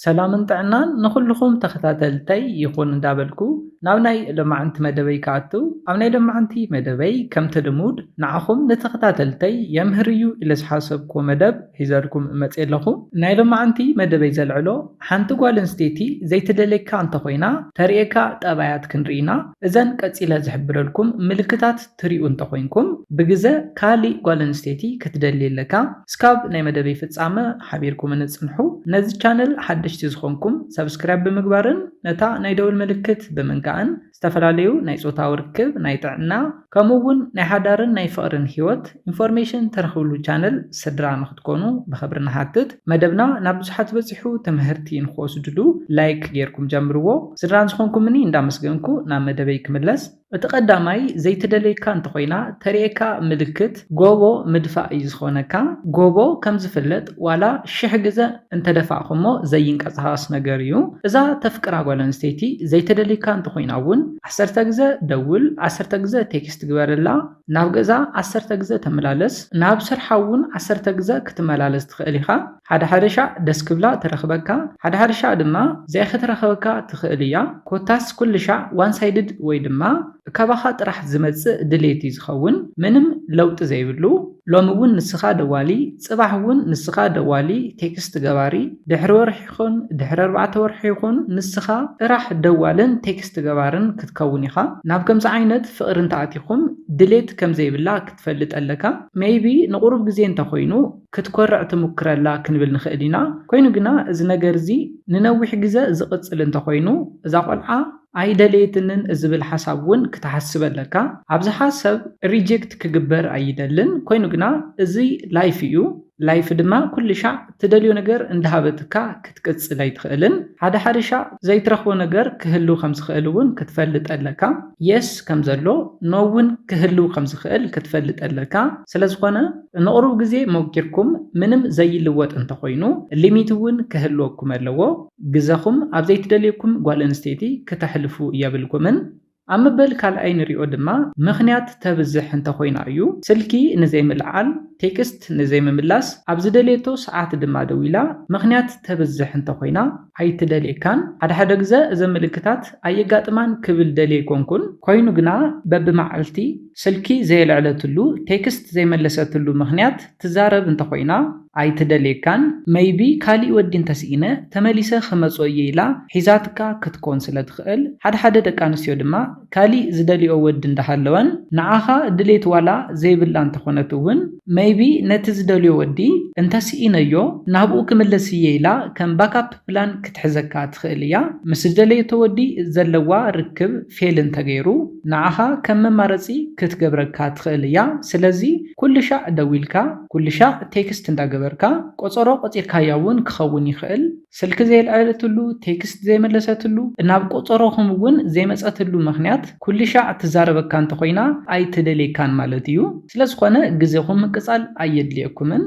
ሰላምን ጥዕናን ንኹልኹም ተኸታተልተይ ይኹን እንዳበልኩ፣ ናብ ናይ ሎማዓንቲ መደበይ ክኣቱ። ኣብ ናይ ሎማዓንቲ መደበይ ከምቲ ልሙድ ንዓኹም ንተኸታተልተይ የምህር እዩ ኢለ ዝሓሰብኩዎ መደብ ሒዘልኩም መፅየ ኣለኹ። ናይ ሎማዓንቲ መደበይ ዘልዕሎ ሓንቲ ጓል ኣንስተይቲ ዘይትደልየካ እንተኾይና ተርእየካ ጠባያት ክንርኢ ኢና። እዘን ቀፂለ ዝሕብረልኩም ምልክታት ትሪኡ እንተኾይንኩም ብግዘ ካሊእ ጓል ኣንስተይቲ ክትደሊ ኣለካ። እስካብ ናይ መደበይ ፍፃመ ሓቢርኩምኒ ፅንሑ። ነዚ ቻነል ሓደሽቲ ዝኾንኩም ሰብስክራይብ ብምግባርን ነታ ናይ ደውል ምልክት ብምንካእን ዝተፈላለዩ ናይ ፆታዊ ርክብ፣ ናይ ጥዕና ከምኡ እውን ናይ ሓዳርን ናይ ፍቕርን ህይወት ኢንፎርሜሽን ትረኽብሉ ቻነል ስድራ ንክትኮኑ ብኽብሪ ንሓትት። መደብና ናብ ብዙሓት በፂሑ ትምህርቲ ንክወስድሉ ላይክ ጌርኩም ጀምርዎ። ስድራ ዝኾንኩምኒ እንዳመስገንኩ ናብ መደበይ ክምለስ። እቲ ቀዳማይ ዘይትደልየካ እንተኾይና ተርእየካ ምልክት ጎቦ ምድፋእ እዩ ዝኾነካ። ጎቦ ከም ዝፍለጥ ዋላ ሽሕ ግዘ እንተደፋእኹሞ ዘይንቀሳቐስ ነገር እዩ። እዛ ተፍቅራ ጓል ኣንስተይቲ ዘይተደልየካ እንተኾይና እውን ዓሰርተ ግዘ ደውል፣ ዓሰርተ ግዘ ቴክስት ግበረላ፣ ናብ ገዛ ዓሰርተ ግዘ ተመላለስ፣ ናብ ስርሓ እውን ዓሰርተ ግዘ ክትመላለስ ትኽእል ኢኻ። ሓደ ሓደ ሻዕ ደስ ክብላ ትረኽበካ፣ ሓደ ሓደ ሻዕ ድማ ዘይክትረኽበካ ትኽእል እያ። ኮታስ ኩሉ ሻዕ ዋን ሳይድድ ወይ ድማ ካባኻ ጥራሕ ዝመጽእ ድሌት እዩ ዝኸውን፣ ምንም ለውጢ ዘይብሉ። ሎሚ እውን ንስኻ ደዋሊ፣ ጽባሕ እውን ንስኻ ደዋሊ፣ ቴክስት ገባሪ፣ ድሕሪ ወርሒ ይኹን ድሕሪ ኣርባዕተ ወርሒ ይኹን ንስኻ ጥራሕ ደዋልን ቴክስት ገባርን ክትከውን ኢኻ። ናብ ከምዚ ዓይነት ፍቕሪ እንተኣቲኹም ድሌት ከም ዘይብላ ክትፈልጥ ኣለካ። ሜይቢ ንቑሩብ ግዜ እንተኾይኑ ክትኮርዕ ትምክረላ ክንብል ንኽእል ኢና። ኮይኑ ግና እዚ ነገር እዚ ንነዊሕ ግዜ ዝቕጽል እንተኾይኑ እዛ ቆልዓ ኣይደለየትንን ዝብል ሓሳብ እውን ክትሓስብ ኣለካ። ኣብዝሓ ሰብ ሪጀክት ክግበር ኣይደልን። ኮይኑ ግና እዚ ላይፍ እዩ። ላይፍ ድማ ኩሉ ሻዕ ትደልዮ ነገር እንዳሃበትካ ክትቅጽል ኣይትኽእልን። ሓደ ሓደ ሻዕ ዘይትረኽቦ ነገር ክህሉ ከም ዝኽእል እውን ክትፈልጥ ኣለካ። የስ ከም ዘሎ ኖ እውን ክህሉ ከም ዝኽእል ክትፈልጥ ኣለካ። ስለ ዝኾነ ንቕሩብ ግዜ ሞኪርኩም ምንም ዘይልወጥ እንተኾይኑ ሊሚት እውን ክህልወኩም ኣለዎ። ግዘኹም ኣብ ዘይትደልየኩም ጓል ኣንስተይቲ ክተሕልፉ የብልኩምን። ኣብ መበል ካልኣይ ንሪኦ ድማ ምኽንያት ተብዝሕ እንተኾይና እዩ። ስልኪ ንዘይምልዓል፣ ቴክስት ንዘይምምላስ፣ ኣብ ዝደልየቶ ሰዓት ድማ ደዊላ ምኽንያት ተብዝሕ እንተኾይና ኣይትደልየካን። ሓደ ሓደ ግዘ እዘን ምልክታት ኣየጋጥማን ክብል ደልየ ኣይኮንኩን። ኮይኑ ግና በብመዓልቲ ስልኪ ዘየልዐለትሉ፣ ቴክስት ዘይመለሰትሉ ምኽንያት ትዛረብ እንተኾይና ኣይትደልየካን። መይቢ ካሊእ ወዲ እንተስኢነ ተመሊሰ ክመጾ እየ ኢላ ሒዛትካ ክትኮን ስለ ትኽእል። ሓደ ሓደ ደቂ ኣንስትዮ ድማ ካሊእ ዝደልዮ ወዲ እንዳሃለወን ንዓኻ ድሌት ዋላ ዘይብላ እንተኾነት እውን መይቢ ነቲ ዝደልዮ ወዲ እንተስኢነዮ ናብኡ ክምለስ እየ ኢላ ከም ባካፕ ፕላን ክትሕዘካ ትኽእል እያ። ምስ ዝደለየቶ ወዲ ዘለዋ ርክብ ፌል እንተገይሩ ንዓኻ ከም መማረፂ ክትገብረካ ትኽእል እያ። ስለዚ ኩሉ ሻዕ ደዊልካ ኩሉ ሻዕ ቴክስት እንዳገበርካ ቆፀሮ ቆፂርካያ እውን ክኸውን ይኽእል። ስልኪ ዘየልዐለትሉ፣ ቴክስት ዘይመለሰትሉ፣ ናብ ቆፀሮኹም እውን ዘይመፀትሉ ምኽንያት ኩሉ ሻዕ ትዛረበካ እንተኾይና ኣይትደልየካን ማለት እዩ። ስለዝኾነ ግዜኹም ምቅፃል ኣየድልየኩምን።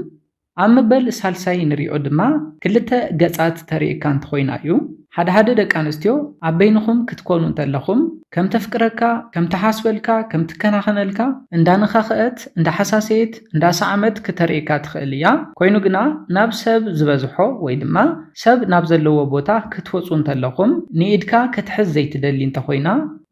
ኣብ መበል ሳልሳይ ንሪኦ ድማ ክልተ ገፃት ተርእየካ እንተኾይና እዩ። ሓደ ሓደ ደቂ ኣንስትዮ ኣብ በይንኹም ክትኮኑ እንተለኹም ከም ተፍቅረካ፣ ከም ትሓስበልካ፣ ከም ትከናኸነልካ እንዳነኻኸአት፣ እንዳሓሳሰየት፣ እንዳሰዓመት ክተርእየካ ትኽእል እያ። ኮይኑ ግና ናብ ሰብ ዝበዝሖ ወይ ድማ ሰብ ናብ ዘለዎ ቦታ ክትወፁ እንተለኹም ንኢድካ ክትሕዝ ዘይትደሊ እንተኾይና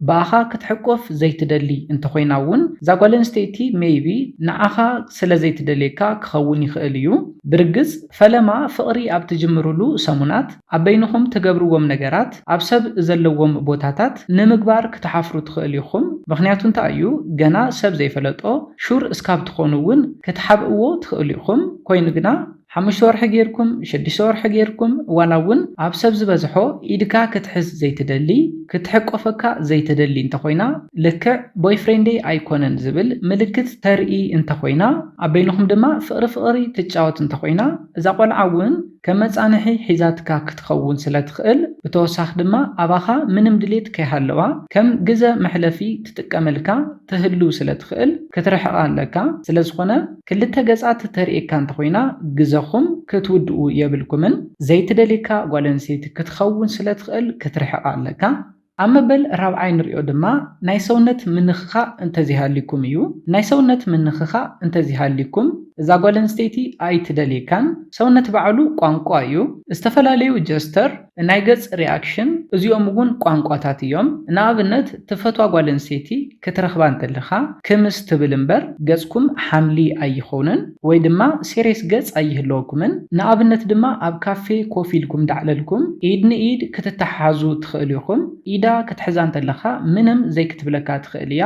ብኣኻ ክትሕቆፍ ዘይትደሊ እንተኾይና እውን እዛ ጓል ኣንስተይቲ ሜይቢ ንዓኻ ስለ ዘይትደልየካ ክኸውን ይኽእል እዩ። ብርግጽ ፈለማ ፍቕሪ ኣብ ትጅምርሉ ሰሙናት ኣብ በይንኹም ትገብርዎም ነገራት ኣብ ሰብ ዘለዎም ቦታታት ንምግባር ክትሓፍሩ ትኽእል ኢኹም። ምኽንያቱ እንታይ እዩ? ገና ሰብ ዘይፈለጦ ሹር እስካብ ትኾኑ እውን ክትሓብእዎ ትኽእሉ ኢኹም። ኮይኑ ግና ሓሙሽተ ወርሒ ጌርኩም፣ ሽዱሽተ ወርሒ ጌርኩም፣ ዋላ እውን ኣብ ሰብ ዝበዝሖ ኢድካ ክትሕዝ ዘይትደሊ፣ ክትሕቆፈካ ዘይትደሊ እንተኾይና፣ ልክዕ ቦይፍሬንደይ ኣይኮነን ዝብል ምልክት ተርኢ እንተኾይና፣ ኣብ በይንኹም ድማ ፍቕሪ ፍቕሪ ትጫወት እንተኾይና፣ እዛ ቆልዓ እውን ከም መጻንሒ ሒዛትካ ክትኸውን ስለ ትኽእል፣ ብተወሳኺ ድማ ኣባኻ ምንም ድሌት ከይሃለዋ ከም ግዘ መሕለፊ ትጥቀመልካ ትህሉ ስለ ትኽእል ክትርሕቓ ኣለካ። ስለ ዝኾነ ክልተ ገጻት ተርእየካ እንተኾይና ግዘኹም ክትውድኡ የብልኩምን። ዘይትደልየካ ጓል ኣንስተይቲ ክትኸውን ስለ ትኽእል ክትርሕቓ ኣለካ። ኣብ መበል ራብዓይ ንሪኦ ድማ ናይ ሰውነት ምንኽኻእ እንተዚሃሊኩም እዩ። ናይ ሰውነት ምንኽኻእ እንተዚሃሊኩም እዛ ጓል ኣንስተይቲ ኣይትደልየካን። ሰውነት ባዕሉ ቋንቋ እዩ። ዝተፈላለዩ ጀስተር፣ ናይ ገጽ ሪኣክሽን፣ እዚኦም እውን ቋንቋታት እዮም። ንኣብነት፣ ትፈትዋ ጓል ኣንስተይቲ ክትረኽባ እንተለኻ ክምስ ትብል እምበር ገጽኩም ሓምሊ ኣይኾንን፣ ወይ ድማ ሴሬስ ገጽ ኣይህልወኩምን። ንኣብነት ድማ ኣብ ካፌ ኮፍ ኢልኩም ዳዕለልኩም ኢድ ንኢድ ክትተሓሓዙ ትኽእሉ ኢኹም። ኢዳ ክትሕዛ እንተለኻ ምንም ዘይክትብለካ ትኽእል እያ።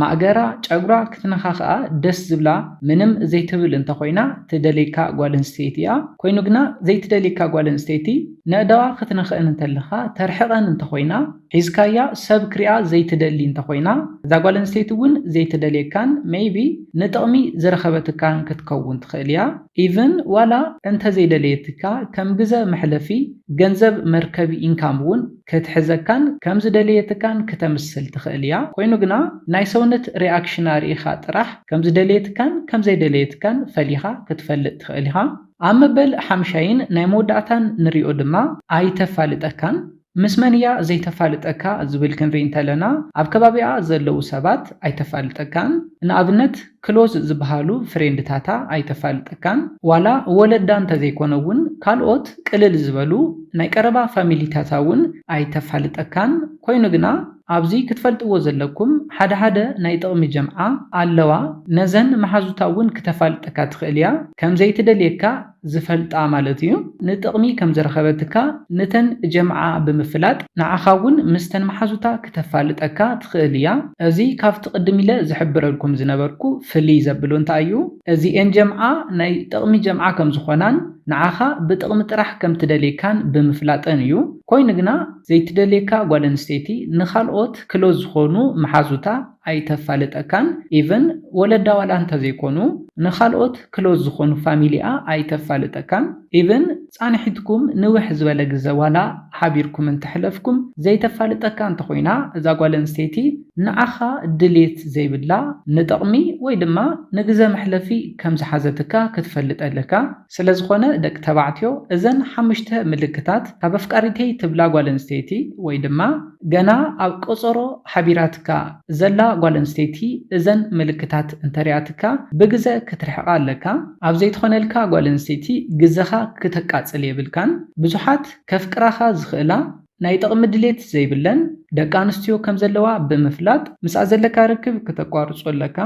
ማእገራ፣ ጨጉራ ክትነኻ ኸኣ ደስ ዝብላ ምንም ዘይትብል እንተኾይና ትደልየካ ጓል ኣንስተይቲ እያ። ኮይኑ ግና ዘይትደልየካ ጓል ኣንስተይቲ ነእዳዋ ክትነኽእን እንተለኻ ተርሕቐን እንተኾይና ሒዝካያ ሰብ ክሪኣ ዘይትደሊ እንተኾይና እዛ ጓል ኣንስተይቲ እውን ዘይትደልየካን maybe ንጥቕሚ ዝረኸበትካን ክትከውን ትኽእል እያ። ኢቭን ዋላ እንተዘይደለየትካ ከም ግዘ መሕለፊ ገንዘብ መርከቢ ኢንካም እውን ክትሕዘካን ከም ዝደለየትካን ክተምስል ትኽእል እያ። ኮይኑ ግና ናይ ሰውነት ሪኣክሽና ርኢኻ ጥራሕ ከም ዝደለየትካን ከም ዘይደለየትካን ፈሊኻ ክትፈልጥ ትኽእል ኢኻ። ኣብ መበል ሓምሻይን ናይ መወዳእታን ንሪኦ ድማ ኣይተፋልጠካን። ምስ መን እያ ዘይተፋልጠካ ዝብል ክንርኢ እንተለና ኣብ ከባቢኣ ዘለዉ ሰባት ኣይተፋልጠካን። ንኣብነት ክሎዝ ዝበሃሉ ፍሬንድታታ ኣይተፋልጠካን። ዋላ ወለዳ እንተዘይኮነ እውን ካልኦት ቅልል ዝበሉ ናይ ቀረባ ፋሚሊታታ እውን ኣይተፋልጠካን። ኮይኑ ግና ኣብዚ ክትፈልጥዎ ዘለኩም ሓደ ሓደ ናይ ጥቕሚ ጀምዓ ኣለዋ። ነዘን መሓዙታ እውን ክተፋልጠካ ትኽእል እያ። ከም ዘይትደልየካ ዝፈልጣ ማለት እዩ። ንጥቕሚ ከም ዝረኸበትካ ንተን ጀምዓ ብምፍላጥ ንዓኻ እውን ምስተን መሓዙታ ክተፋልጠካ ትኽእል እያ። እዚ ካብቲ ቅድም ኢለ ዝሕብረልኩም ዝነበርኩ ፍልይ ዘብሎ እንታይ እዩ? እዚኤን ጀምዓ ናይ ጥቕሚ ጀምዓ ከም ዝኾናን ንዓኻ ብጥቕሚ ጥራሕ ከም ትደልየካን ብምፍላጠን እዩ። ኮይኑ ግና ዘይትደልየካ ጓል ኣንስተይቲ ንኻልኦት ክሎዝ ዝኾኑ መሓዙታ ኣይተፋልጠካን። ኢቭን ወለዳ ዋላ እንተዘይኮኑ ንኻልኦት ክሎዝ ዝኾኑ ፋሚሊኣ ኣይተፋልጠካን። ኢቭን ጻንሒትኩም ንውሕ ዝበለ ግዘ ዋላ ሓቢርኩም እንተሕለፍኩም ዘይተፋልጠካ እንተኾይና እዛ ጓል ኣንስተይቲ ንዓኻ ድሌት ዘይብላ ንጥቕሚ ወይ ድማ ንግዘ መሕለፊ ከም ዝሓዘትካ ክትፈልጥ ኣለካ። ስለ ዝኾነ ደቂ ተባዕትዮ እዘን ሓሙሽተ ምልክታት ካብ ኣፍቃሪተይ ትብላ ጓል ኣንስተይቲ ወይ ድማ ገና ኣብ ቆጸሮ ሓቢራትካ ዘላ ጓል ኣንስተይቲ እዘን ምልክታት እንተሪኣትካ ብግዘ ክትርሕቓ ኣለካ። ኣብ ዘይትኾነልካ ጓል ኣንስተይቲ ግዘኻ ክተቃጽል የብልካን። ብዙሓት ከፍቅራኻ ዝኽእላ ናይ ጥቕሚ ድሌት ዘይብለን ደቂ ኣንስትዮ ከም ዘለዋ ብምፍላጥ ምስኣ ዘለካ ርክብ ክተቋርጾ ኣለካ።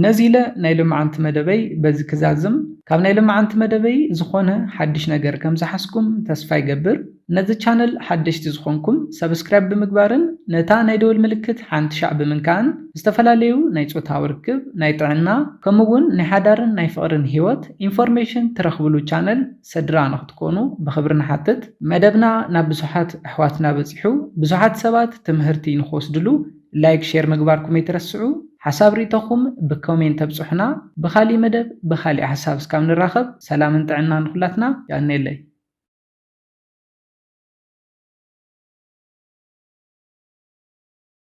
ነዚ ኢለ ናይ ሎማዓንቲ መደበይ በዚ ክዛዝም። ካብ ናይ ሎማዓንቲ መደበይ ዝኾነ ሓድሽ ነገር ከም ዝሓዝኩም ተስፋ ይገብር። ነዚ ቻነል ሓደሽቲ ዝኾንኩም ሰብስክራይብ ብምግባርን ነታ ናይ ደወል ምልክት ሓንቲ ሻዕ ብምንካእን ዝተፈላለዩ ናይ ጾታዊ ርክብ፣ ናይ ጥዕና፣ ከምኡ እውን ናይ ሓዳርን ናይ ፍቕርን ህይወት ኢንፎርሜሽን ትረኽብሉ ቻነል ስድራ ንኽትኮኑ ብኽብሪ ንሓትት። መደብና ናብ ብዙሓት ኣሕዋትና በጺሑ ብዙሓት ሰባት ትምህርቲ ንኽወስድሉ ላይክ፣ ሼር ምግባርኩም ኣይትረስዑ። ሓሳብ ሪኢቶኹም ብኮሜንት ተብጽሑና። ብኻሊእ መደብ ብኻሊእ ሓሳብ እስካብ ንራኸብ ሰላምን ጥዕናን ንኹላትና። የቐንየለይ።